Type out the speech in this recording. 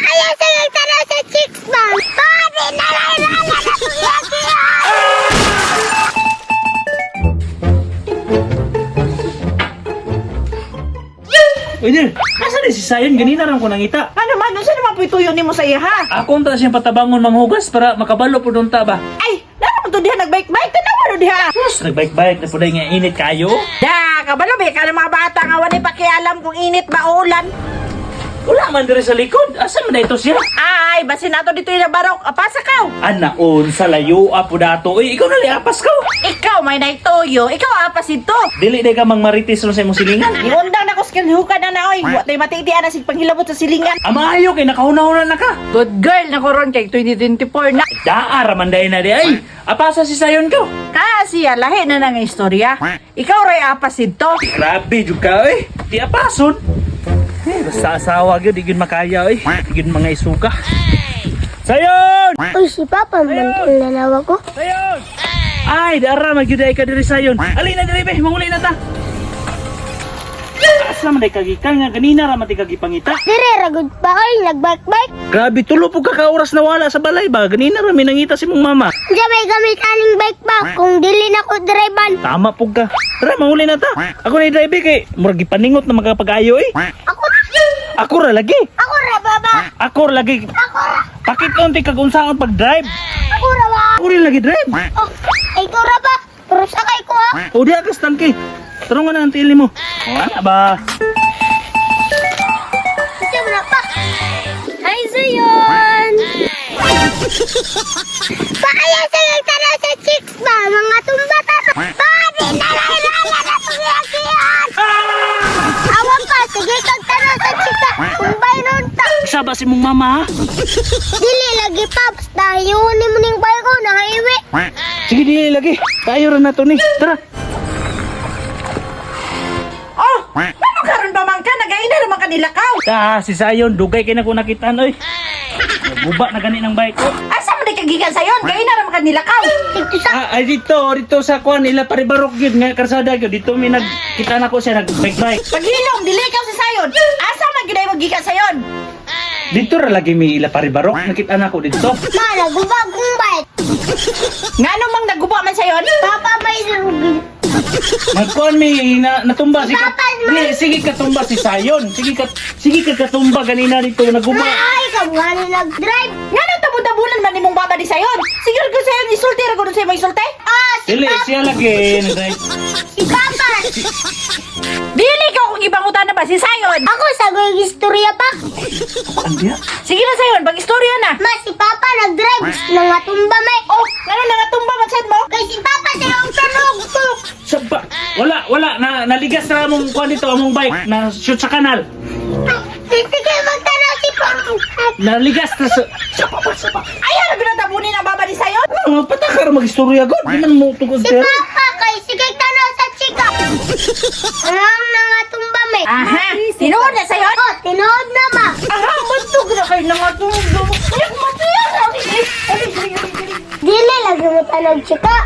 Pakaya sa nagtanaw sa chicks bang. Pati na lang na na. Uy, Dir, asa na si Sayon? Ganina ram ko nangita. Ano man, unsa naman po'y tuyo nimo sa iya ha? Ako unta siyang patabangon manghugas para makabalo po doon ta ba? Ay, lalo mo to diha nagbike-bike, tanawa no diha. Sus, nagbike-bike na po dahil nga init kayo. Da, kabalo ba ka ng mga bata nga wala pakialam kung init ba o ulan. Wala man diri sa likod. Asa man na ito siya? Ay, basin nato dito yung barok. Apasa ka. Anaon sa layo apo dato. Uy, ikaw na liapas ka. Ikaw may naituyo, ikaw apas ito. Dili day ka mang marites ron sa imong silingan. Iundang na ko sa na na oy. Wa tay matitian na sig panghilabot sa silingan. Amayo kay nakahuna-huna na ka. Good girl na ko ron kay 2024 na. Daa raman day na di ay. Apasa si Sayon ko. Kasi lahi na nga istorya. Ikaw ray apas ito. Grabe jud ka oy. Di apason. Eh, basta asawa gyud di gyud makaya oy. Di gyud mga isuka. Sayon! Uy, si Papa, man lanawa ko. Sayon! Ay, dara magyud ay ka diri sayon. Ali na diri be, manguli na ta. Asa man day kagikan nga ganina ra man ti kagipangita. Dire, ragod pa oy, nagbike-bike. Grabe tulo po ka ka oras na wala sa balay ba. Ganina ra mi nangita si mong mama. Diyan may gamit aning bike ba kung dili na ko drive. Tama po ka. Tara, manguli na ta. Ako na drive kay murag gipaningot na makapag-ayo eh. Ako ra. Ako ra lagi. Ako ra, baba. Ako ra lagi. Ako ra. Pakit unti kag unsaon pag-drive. Ako ra ba? Ako rin lagi drive. Oh, ikaw ra ba? Pero sakay ko ha. O di akas tangke. Tarong nga na ang tili mo. O ana ba? Kasi wala pa. Hi, Zayon! Pakaya sa nagtanaw sa chicks ba? Mga tumba ta. Pati na lang na na tumiyakiyan! Awan pa, sige kag tanaw sa chika. Kumbay nun ta. Saba si mong mama ha? Dili lagi pa, basta yun mo ning bay ko, nakaiwi. Sige, dili lagi. Tayo ra na to ni. Tara. Oh, paano karon ba man ka? Nagaina ra man kanila kaw. Ah, si Sayon, dugay kay na ko nakitaan oy. Naguba na gani ng bike ko. Asa man di kagikan sayon? Gaina ra man kanila kaw. Dito sa Ah, ay dito, dito sa kuan ila paribarok gyud nga karsada gyud. Dito mi nagkita na ko siya nag bike bike. Paghilom, dili ikaw si sayon. Asa man gid ay magikan sayon? Dito ra lagi mi ila paribarok nakita na ko dito. Ma, naguba kong bike. Ngano mang naguba man sayon? Papa may rugin. Magkuan mi na, natumba si ka, Papa, Di, sige katumba si Sayon. Sige ka katumba ganina dito naguba. Ay, kabuhan na nag-drive. Ngano tabon-tabunan man nimong baba di sayon? Siguro ko sayon isulti ra gud sa imong isulti. Ah, si Dili Papa. siya lagi nag-drive. Si Papa. Dili ka kung ibang na ba si sayon. Ako sa istorya pa. Kuan diya. Sige na sayon, pag-istorya na. Ma, si Papa nag-drive. Nangatumba may. Oh, ngano nangatumba man sad mo? Kay si Papa siya ang tunog. Saba. Wala, wala na naligas na among kuan dito among bike na shoot sa kanal. Sige, magtanaw si Papa. Naligas na sa saba pa saba. Ay, ano ginatabunin ang baba di sayon? Ano, patakar magistorya god. Di man mo tugod Si pero. Papa kay sige tanaw sa chika. Ang nangatumba may. Aha, tinuod na sayon. Oh, tinuod na ma. Aha, bantog na kayo nangatumba. Ay, matiyan. Dili lagi mo tanaw chika.